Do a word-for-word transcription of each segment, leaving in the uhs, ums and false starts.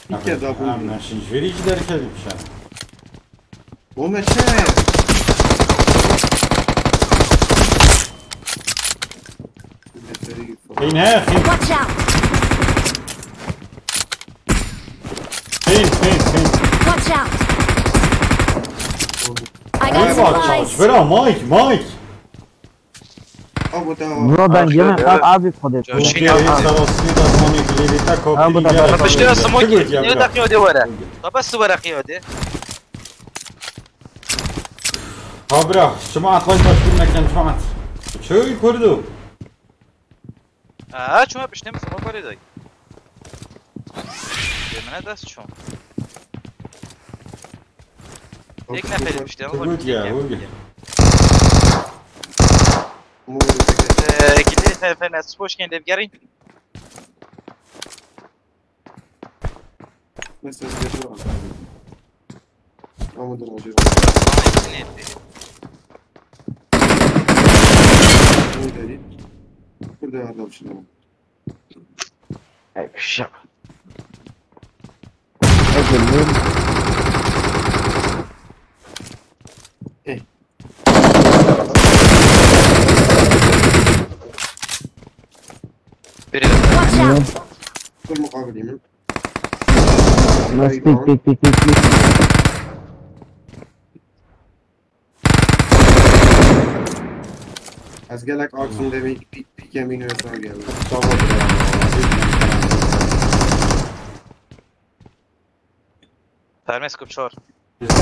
Pîke da bû. Em neşin ji vêrî jî derkevin pişa. Bo me çi? Xîn he, xîn. Watch out! Xîn, xîn, xîn. Watch out! I got supplies! Bira, Mike, Mike! Bro, ben yemin abi, abi, Kodet. Okey, sarasî da Mike, lêvê te koptî. Piştî ya smoke, ne daxiyode were. Baba su were xiyode. Ha bira, cemaat, like başvuru nekin cemaat. Çöy kurdu. Ha, çuma piştî mi smoke were day. Demine dest çum. Tek neferi piştî ama. Good ya, good ya. Ee, ikili sefer nasıl boş kendi gerin. Mesela, ama dur, acaba. Burada yardım için ama. Ay, kışa. Hadi lan. Eh. Biri. Watch out! Dur, mukabileyim. Nasıl pik, pik, pik, pik, pik. Ez gelek aksın demin pik, pik yemin ve sana geldim. Tamam. Permez kupçor. Güzel,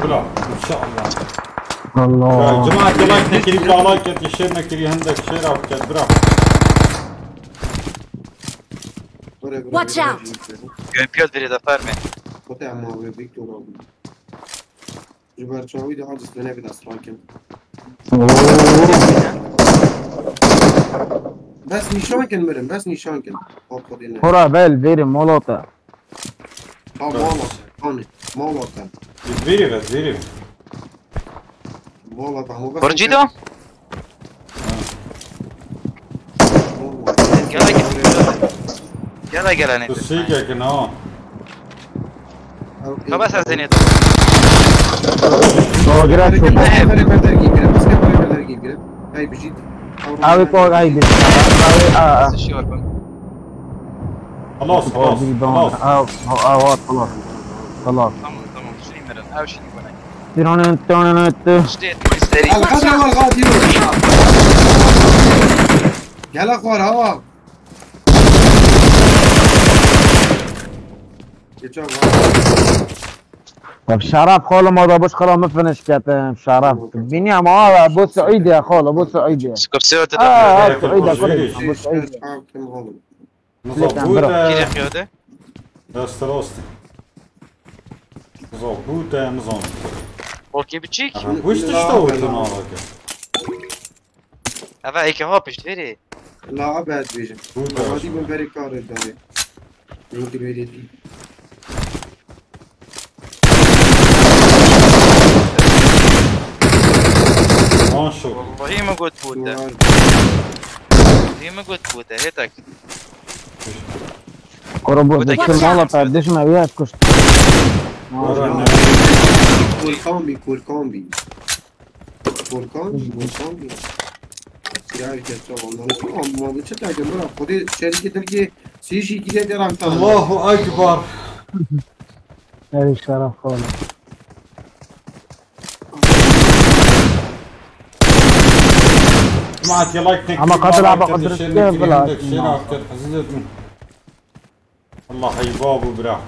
bra. İnşallah. Allah. Ya, cemaat, like nekirî, bra, like et, share nekirî, hendek share av ket, bra. Watch out! Gömpiyat biri de fermi. Kote ama abi, Victor abi. Ji ber çawî de aciz te nebî dest rakin. Oo. Bes nîşan kin mirim, bes nîşan kin. Hop, hop, yine. Hora vel, veri, molota. Ha, molota. Hani, molota. Veri ve, veri. Molota, ama bes Burcu nîşan da? Gel, gel, gel, gel, gel, gel, gel. Tu sî kekin ha. Baba, sen seni yedim. Doğru, girer çok. Beri girer, beri girer. Hey, bir şey. Abi, koy, ay, bir. Abi, aa, aa. Sıçıyor bak. Halas, halas, halas. Aa, aa, halas. Halas. Tamam, tamam. Şunu verin. Her şeyi bana. Tiranın, tiranın, tı. İşte etme isterim. Al, hadi, al, hadi. Gel, akhwar, ha. Geçen var. Ya şeref xalo, ma da boş xalo, min finish ketim, şeref. Bînî ama abi, bu Suudi ya xalo, bu Suudi. Skorse öte de. Aa, Suudi, Suudi, bu Suudi. Kim oğlum? Lütfen, bro. Kiri yapıyordu. Dest rastı. Zor, bu da Amazon. Okey, bir çek. Aha, bu işte, işte o, tamam. Eve eke ha pişt verê. La abi, ez dibêjim. Hûn de Hadi bin berê karê darê. Rûkî bêrê dî. Maşallah. Vallahi mi got bûte? Duvar. Vallahi mi got bûte? Hêtak. Koro bu Bu da dişim geçer. Valla kardeşim evi yaz kuştu. Valla ne? Kurkan bir, kurkan bir. Volkan, Volkan. Ya, ya, tamam, tamam. Ama bu çete ki, bırak. Bu da içeri gider ki, sişi gider yaran tamam. Allahu Ekber. Ey şeref oğlum. Ama katil abi, katil. Gel, bırak. Allah, hey, babu, bira.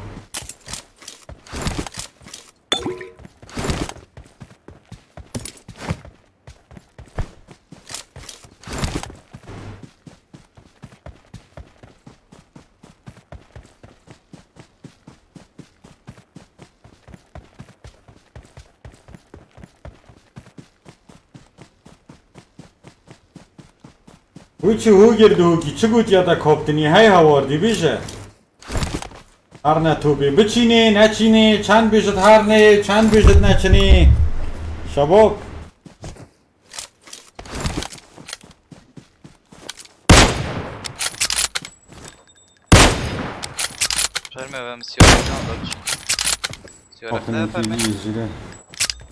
Hû çi hû girdi hûkî, çi gotiya te kaptinî, hey hawar dî bêje. Her ne topê biçînê, neçînê, çend bêjit hernê, çend bêjit neçinê. Şebok. Siyore can da çi? Siyore Bakın ne efendim?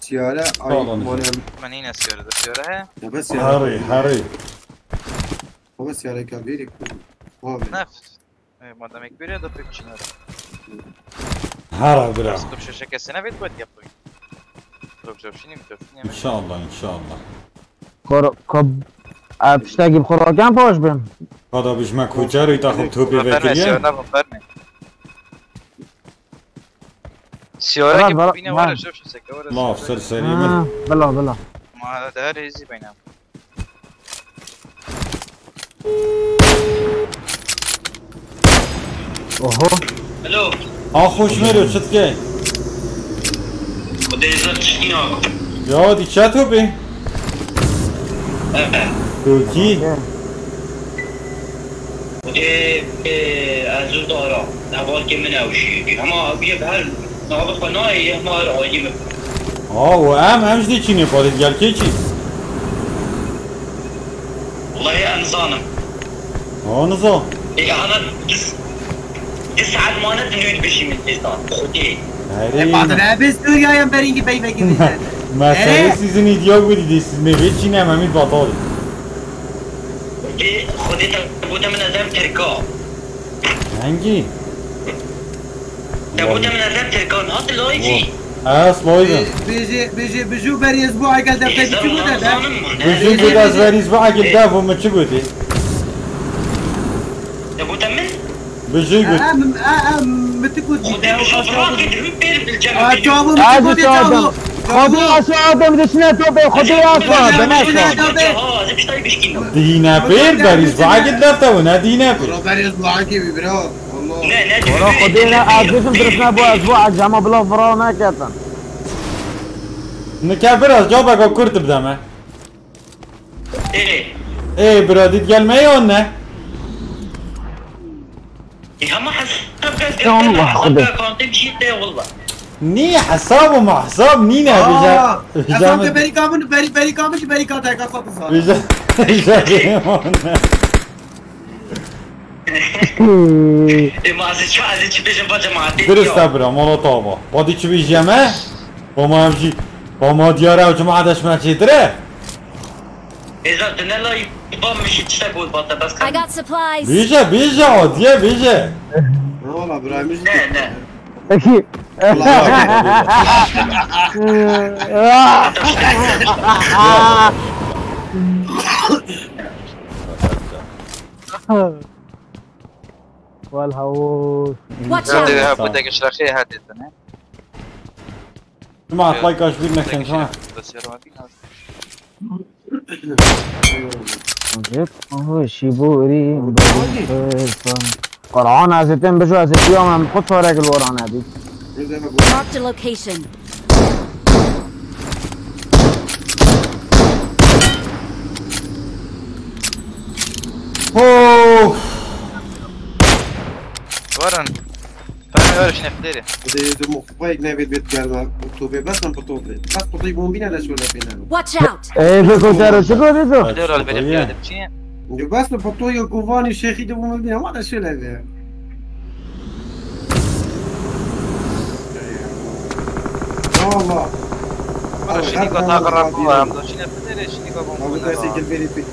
Siyare ay Sağ olun. Monem. Manine siyore de siyore he. Ya ben siyare. Harry, Harry. Baba siyare kabiri. Abi. Neft. E, madem ek bir ya da pek çiğner. Hara bira. Stop şaşa kesene vet vet yapayım. Stop şaşa şimdi bir topun yemek. İnşallah, inşallah. Kor, kor, e, tiştekî bi xwe rakin baş bin. Qada bijme kucar û ta xwe topê vekiriye. Ferme, siyore ne ferme. Siyore ki bine var, var. Şef, şef, seke var. Laf, ser serî min. Bila, bila. Ma de her hêzî beyne. Oho. Hello. A xweş mêro, çi dike? Xwedê zor çi ne? Ya, dî çi topê? Eh. Kokî. Ê, ê, ez û dara. Hevalkê min ew jî. Hema ew yê bi her navê xwe nayê, hema her alî min. Ha, û em, em jî dê çînê xwe dê gel kê çî? Wellahî em nizanim. Ha, niza. Ê, hana dis, dis saet mane tu nû dibêjî min tê zan. Xwedê. Herê. E, badin, e, biz Sûriye'ye berî ki bey vekî bize. Mesele sizin îdiya gurî dê, siz mêvê çîne, em hemî batal. Xwedê, Xwedê te gote min ez em Tirka. Hengî? Te gote min ez em Tirka, niha tu live î. Ez live im. Bêjê, bêjê, bijû berî ez bû egel defte çi gote de? Bijû gote ez berî ez bû egel dev û min çi gotî? Te gote min? Bijû got. Em, em, em, min tu got. Xwedê bijû vira kê dibî pêr bilcem. Çabu min tu gotî çabu. Xwedê aşağı adım dişine tope, Xwedê aşağı adım aşağı. Dihîne pêr, berîz bagit lefte û ne dihîne pêr. Bro, berîz bagit wî bro. Allah. Ne, ne, Bro, Xwedê ne, ez dişim dirist nebû, ez bû ecema bila vira neketin. Nike biraz cevabeka kurt bide me. Ê. Ê, bira, dît gel me yan ne? E, hema hesab kes, kes Allah hesab Xwedê. Kantê çî te, wallah. Nî hesab û mahsab nîne, Aa, vêje, vêje Efendim, min. Berîka min, berî-, berîka min, berîka te, ka sat zan. Vêje, vêje bê man ne. E, ma ez çi, ez çi bêjim ba cemaatê. Dirist ya. E, bira, mala tava. Badî çi bêjiyeme? Ba ma em jî, ba ma diyar e, cemaat eşme çêtir e. Êza, tu ne layî ba min jî tiştek got, ba te bes kir. I got supplies. Bêje, bêje, Adiye, bêje. Ne wala, bira, min jî. Ne, ne. Peki. Wala, wala, wala. Wel hawûs. Watch out! Hep bu da geçirexê hadi tane. Cemaat, like, aşbir nekin, tamam. Acayip, aha, şibori, Qur'an, ez ê tên bijo, ez ê piyam, em xwe çarek li waran hebî. Marked a location. Of. Waran. Tamam, öyle şey ne bileyim. Bu da yedim, of. Vay, ne bir bet geldi. Bu tobe bas lan, bu tobe. Bas, bu tobe bombine de şöyle fena. Watch out! Ey, be kotero, çi kotero? Hadi oral, benim geldim. Çin. Bas lan, bu tobe kovanı şehidi bombine, ama da şöyle be. Allah. Ara şini kota karan bu, am da şini federe, şini kota bombine. Abi da şekil verip.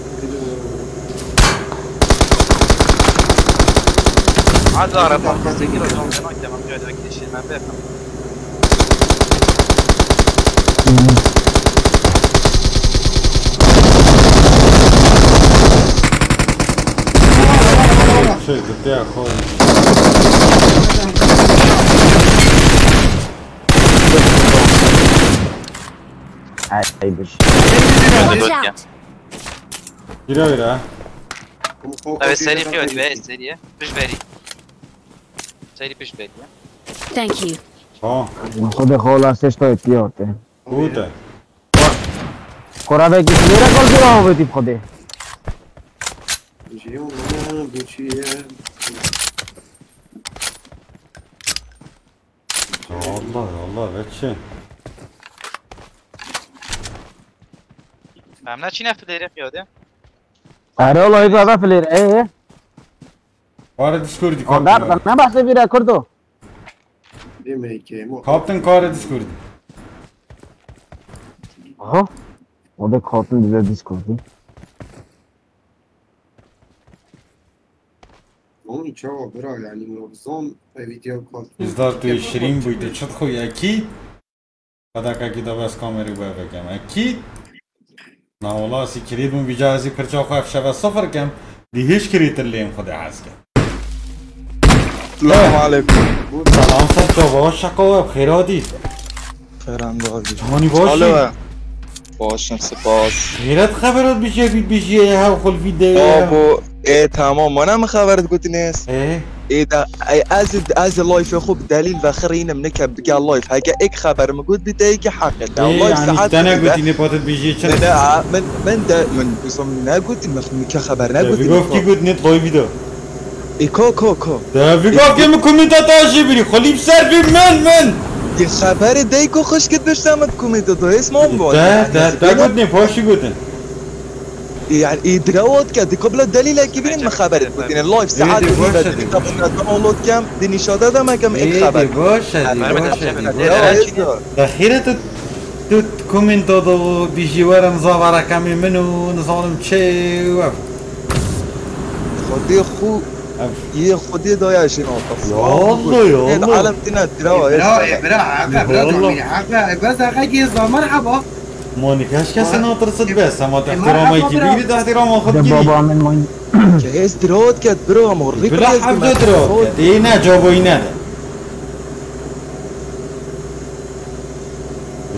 Hadi ara, bak, sekir o zaman, ben o zaman, ben o zaman. Şey, gitti ya, koy. Ay, ay, bir şey. Watch out! Gire öyle ha. Evet, seri yapıyor, evet, seri. Pişt veri. Seri pişt veri. Thank you. Tamam. Xwedê xwe lastê ji te etiya te. Û te. Kora vekî sibêre kal zira avêtî bi Xwedê. Jiyan ne, bu çi ye? Allah Allah, veçe. Em ne çîne filêrê qiyade? Are olayı da filêr, ee? Ware Discord'î Andar, kapatma. Ne bahsediyor Kurdo? Demê kêm o. Kaptin kare Discord. Aha. O da kaptin bize Discord'u. Oğlum çawa bira yani Murat zon e video kaptin. Îzdar tu şirîn bûyî, tu çi dixwî ekî? Qedekekî de bes kamerî we vekem. Ekî. Na wala sî kirî bûm vîca ez ê pirça xwe ev şeve sifir kem. Dî hîç kirîtir lêm xwe de hez kem. Selamun aleyküm. Selam ser çava şaka we bi xêra dî. Xêran dî. Hanî baş î? Baş im, spas. Xêret xeberat bijê bî bijê hev xul vîdeo. Abo, ê, tamam, mana min xeber digotinê. Ê? Ê, da, ê, ez, ez live xwe bi delîl ve xirînim nike bige live. Heke ek xeber mi got bî te êkî heqê te. Ê, live yani saet te ne bî de. Negotîne patit bijê çi? Ne, ne, ha, min, min de, min, min ne gotî, min nike xeber ne gotî. Vî gov kî got nêt live de. Ê, ko, ko, ko. De vî gov ke min komenta te jê birî, xwe lî bi ser vî min, min. Ê, xeberê dey ku xişkit bişte min komenta de, ês mam. De, de, de gotnê, paşî gotin. Ê, yani, ê, dirawa dike, dika bila delîlekî bînin min xeber gotîne. Live saet bî de, dika bila download kem, di nîşade de me kem, ê, xeber. Ê, baş e, baş e. Dirawa ês de. De xêre tu, tu komenta de bijî werin zava reqemê min û nizanim çi û ev. Xwedê xwe, yê Xwedê daya jin ata. Ya Allah, ya Allah. Alem tine dirawa. Bira, e, bira, heqe, bira, camî, heqe. E, bes heqe ki zan merhaba. Mani keşke sen hatırısıt bes, ama ihtiramı ki biri de ihtiramı xud gibi. Baba min man. Ke ez dirawa ket, bira, ama rî. Bila hevce dirawa ket. Ê ne, cabo yine de.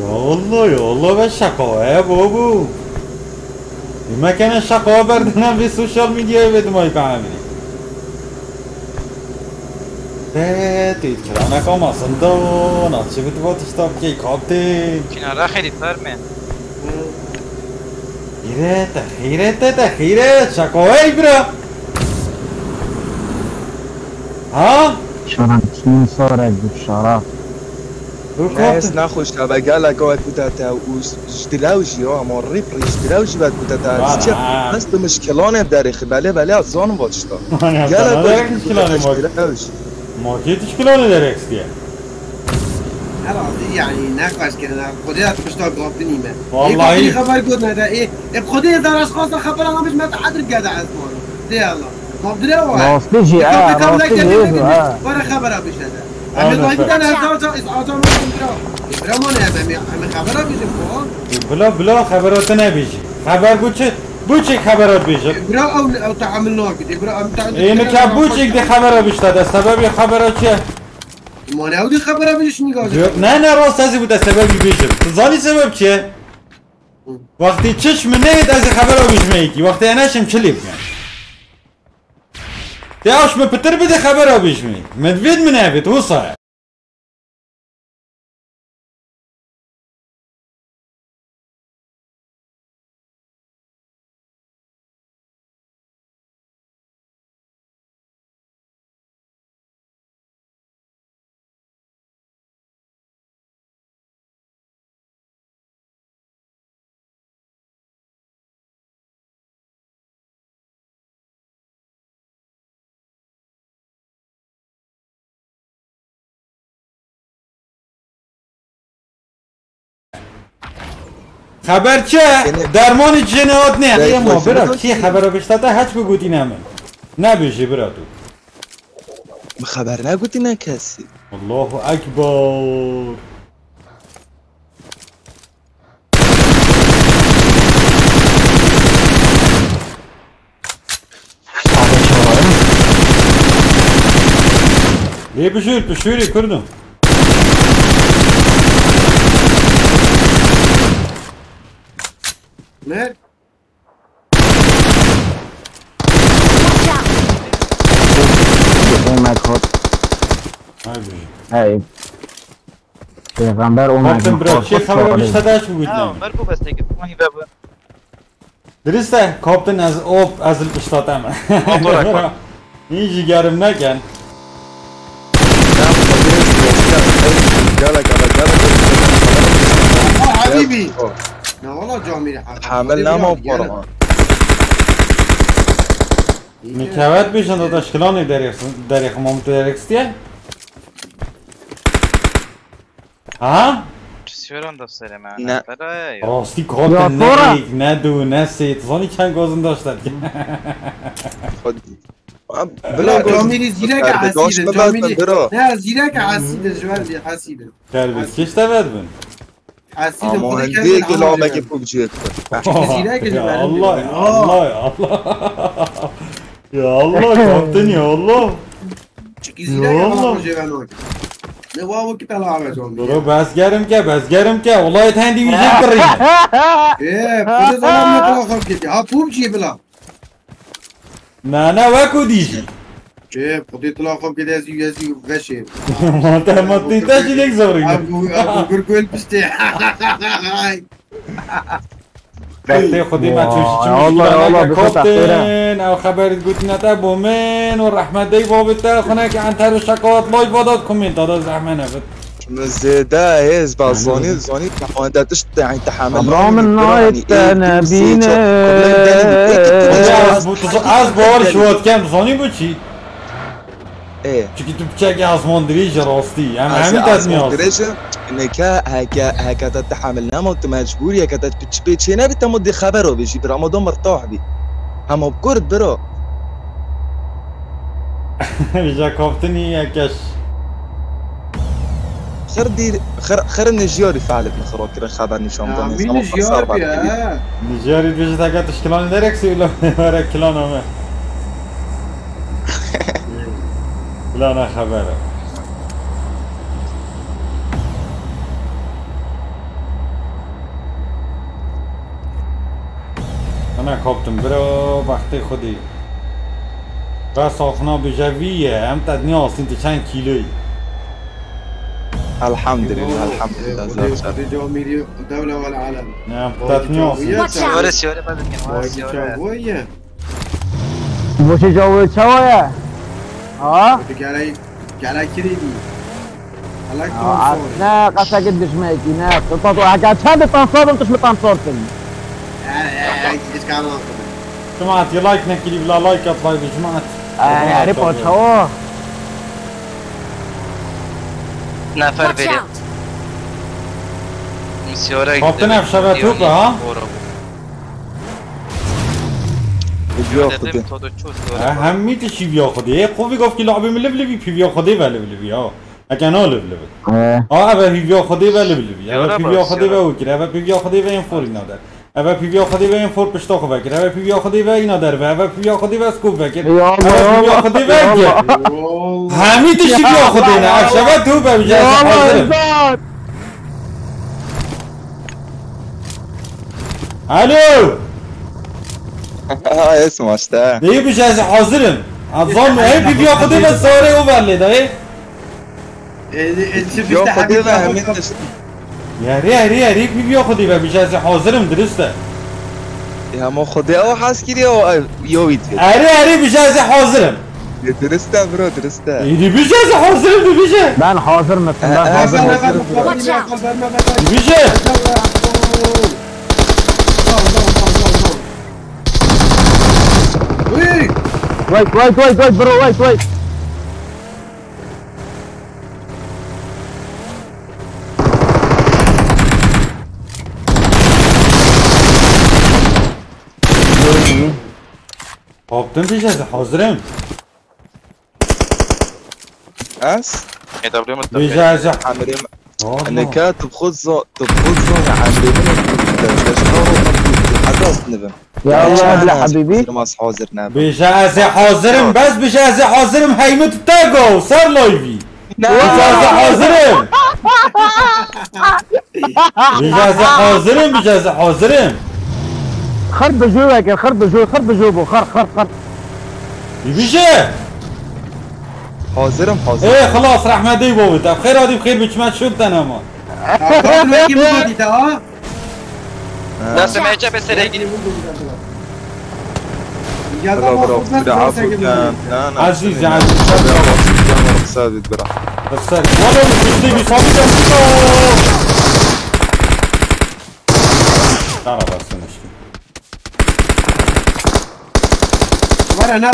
Ya Allah, ya Allah, ve şaka he, babu. Dime kene şaka berdine ve sosyal medyaya ve dimay kahvini. Te, te, kiraneka masında o, nasıl bir tuvat işte, okey, kaptı. Çinara xêrî fermê. Xîrete, xîrete, te xîret, şaka hey bira. Ha? Şeref, çin sare, git şeref. Ne, ez nexweş e, ve gelek wek bide te û ji dilew jî yo, ama rîp rî ji dilew jî wek bide te. Çi? Ez tu mişkilanê derêxî, belê, belê, ez zanim va çi ta. Gelek wek bide te ji dilew jî. Ma kê tu mişkilanê derêxistiye? Her azî, yani, nexweş kirine. Xwedê ez pişta gaptinî me. Vallahi. Ê, gaptinî xeber got me de, ê, ê, Xwedê ez araş xwasta xebera nabij me te edr gede ez mano. Dê Allah. Gaptire wa. Rastî jî, ha, rastî jî, ha. Were xebera bişe de. Em ê dayî de ne zar ca, ez aca me bira. Ê, bira mane em, em, em xebera bijim, ko? Ê, bila, bila xebera te nebijî. Xeber bu çi? Bu çi xebera bijî? Ê, bira ew, ew tehamil nakit. Ê, bira em te. Ê, min ke bu çi de xebera bişte de. Sebebi xebera çi? Mane ew de xebera bijî şinî gaze. Yok, ne, ne, rast ez bu de sebebi bijim. Tu zanî sebep çi? Hı. Wextî çiş min neyt ez xebera bijmeyekî. Wextî eneşim çi lê bikim? Te aş min pitir bide xebera bijmeyî. Min vêt min evêt, wisa ye. Xeber çi? Dermanî cihê nehat ne. Ê ma bira, kî xebera bişta te heç bigotîne min. Nebêjî bira tu. Min xeber negotîne kesî. Allahu Ekber. Lê bijûr, pişûrî Kurdo. Ne? Hey, Mac Hot. Hay bijûr. Hey. Pêxember û Kaptan Mecnun bro, çi xebera bişte daş bû gitmem. Mer bu beste git. Wahî be bu. Dirist e, Kaptan ez op, ez li pişta te me. Hîn jî gerim neken. Gelek, gelek, gelek. Aa, Habîbî. Ne wala camî. Hamil nama para. Min kewet bêjin da şkilanê derê, derê xwe, ma min tu derê xistiye? Ha? Pişiyorum da söyleme. Ne? Feraya yok. Rastî kaptin ne yek, ne du, ne sê. Tu zanî çend gazin daşt derke. Bila Tomî zîrek esîdir. Tomî bira. Ne, zîrek esîdir. Ji ber vê esîdir. Terbiyesiz keş te vedbin. Esîdir. Ama Xwedê hendiyê kendin gelo ama ameke canım. PUBG'ye. Çünkü zîrek ji Ya ber Allah, diyor. Allah, Allah. Ya Allah, kaptin ya Allah. Çünkü zîrek Ya ama Allah. Xwedê ben o. Ne wa wekî pela ama canım. Bro, bes gerim ke, bes gerim ke. Olayê te hendî wî jê kirîne. Eee, Xwedê zaman ne kadar kalk gitti. Ha PUBG bila. Ne, ne, wek û dî jî. Eee, Xwedê tila xwe bide ez û ez û veşê. Te matî te jî lêk zorî. Abi, abi, gurgul piştê. Bextê xwedî me Aa, çeşî çi Allah, bîştane Allah, ke bi xwe kaptên, textêre. Ew xeber gotine te bo min û rehmet dey bavê te xwine ke en ter û şeqat lay vadat komênta da zehme nevit. Min zêde ez ba zanî zanî hewende tişt te ey tehamil Abra min nayê te nebîne. Ez bo tu ez bo şiwat kem zanî bu çi? Ê. Çünkü tu piçekî azman dirêj e rastî. Em Ez hemî te azman niyaz. Dirêj e. Neke heke heke te tehamil nema tu mecbûr ye ke te tu çi pê çê nebî te ma dê xebero bêjî bira ma do mirtah bî. Hema bi kurd bira. Vêja kaptinî yekeş. Xir dîr xir xir nijiyarî fe'lek min xira kirin xeber nîşan Ya, dan min nizam xir nijiyar sar bî, ber. ha. Nijarî dibêje te ke tişkilan derek sê û were kilana me. Kilana xebere. Ana kaptim bira bextê xwedî. Bes afna bije vî ye, em te niya asîn tu çend kîloyî. Elhamdülillah, elhamdülillah. Xwedê camîrî dewle wel alem. Ne, em te niya asîn. Siyorı siyorı ben de var siyorı. Vay ya. Boşê cawê çawa ye? Ha? Gelek gelek kirî dî. Gelek Aa, sorry. Ne qesek dijmekî ne. Tu tu heke çend tan sordum tu mi tan sordum. Hiç kalmadı. Cemaat ya like nekirî bila like at live cemaat. Erê paçawa. Nefer Watch verin. out! Siyorı. Kaptın ev şeve top ha? Video xwedî. Ha, hemî tişî viya xwedê. Ê, qovî gov ki labê min liv livî pîviya xwedê ve liv livî ya. Eke na liv liv. He. Ha, eve pîviya xwedê ve liv livî. Eve Yora pîviya bak, xwedê ve yora. wekir. Eve pîviya xwedê ve en for îna der. Eve pîviya xwedê ve en for pişta xwe vekir. Eve pîviya xwedê ve îna der ve. Eve pîviya xwedê ve skop vekir. Ya Allah, Eve pîviya ya Allah, xwedê ya vekir. Allah. Oğlum. Hemî tişî viya xwedê ne. Ev şeve tu be. Ya Allah, Hazir. Ezat. Alo. Ha, esma işte. Deyê bije ez hazir im. Azam hep pîviya xwedê ve sare o verlê dayê. E, e, Yok, o değil de hemen işte. Yarê, yarê, yarê pîviya xwedê ve bije ez hazir im, dirist e. Ya ama xwedê o has kiriye o ev yo video. Yarê, yarê bije ez hazir im. Dirist e bro, dirist e. Êdî bije ez hazir im, dibije. Ben hazır mısın? Ben Ha, hazır ha, mısın? hazır bro. Dibije. Uy! Wait, wait, wait, wait, bro, wait, wait. Kaptın bije ez hazir im. Ez? E W mu? Bije ez Amirim. Allah. Neka tu xud zo, tu xud zo ya amirim. Hadas nivim. Ya Allah, bile habibi. Mas hazır ne? Bije ez hazir im, bes bije ez hazir im, heymi tu te go, ser live'î. Bije ez hazir im. Bije ez hazir im, bije ez hazir im. Xir bi jû veke, xir bi jû, xir bi jû bû, xir, xir, xir. Bije. Hazırım, hazır. Ê, xilas, rehmetê bavê te. Xêr hadî, xêr biçme, şût te nema. Kaptan wekî min godî te ha? Ha. Nasıl mece be seregi? Ya Bro, bro, tamam. bir afu kan. Na, na, Aziz, seni aziz. Canım sabit bro. Sen, oğlum, işte bir sabit yaptı. Sana baksın işte. Var ya ne